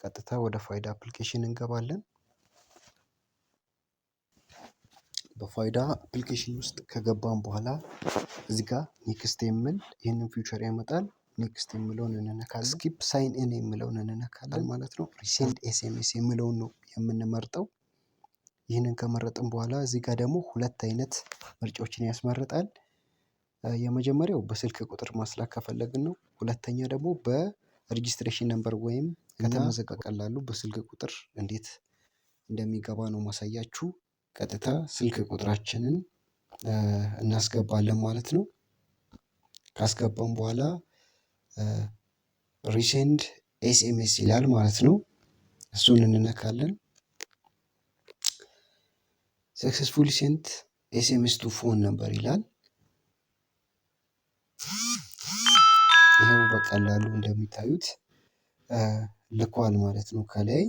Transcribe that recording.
ቀጥታ ወደ ፋይዳ application እንገባለን። በፋይዳ application ውስጥ ከገባን በኋላ እዚህ ጋር next የሚል ይህንን feature ያመጣል። Next የሚለውን እንነካለን። Skip sign in የሚለውን እንነካለን ማለት ነው። Resend SMS የሚለውን ነው የምንመርጠው። ይህንን ከመረጥን በኋላ እዚህ ጋር ደግሞ ሁለት አይነት ምርጫዎችን ያስመርጣል። የመጀመሪያው በስልክ ቁጥር ማስላክ ከፈለግን ነው። ሁለተኛ ደግሞ በ registration number ወይም ከተመዘገበ ቀላሉ በስልክ ቁጥር እንዴት እንደሚገባ ነው ማሳያችሁ። ቀጥታ ስልክ ቁጥራችንን እናስገባለን ማለት ነው። ካስገባን በኋላ resend SMS ይላል ማለት ነው። እሱን እንነካለን። Successfully sent SMS to phone number ይላል። ይኸው በቀላሉ እንደሚታዩት ልኳል ማለት ነው ከላይ።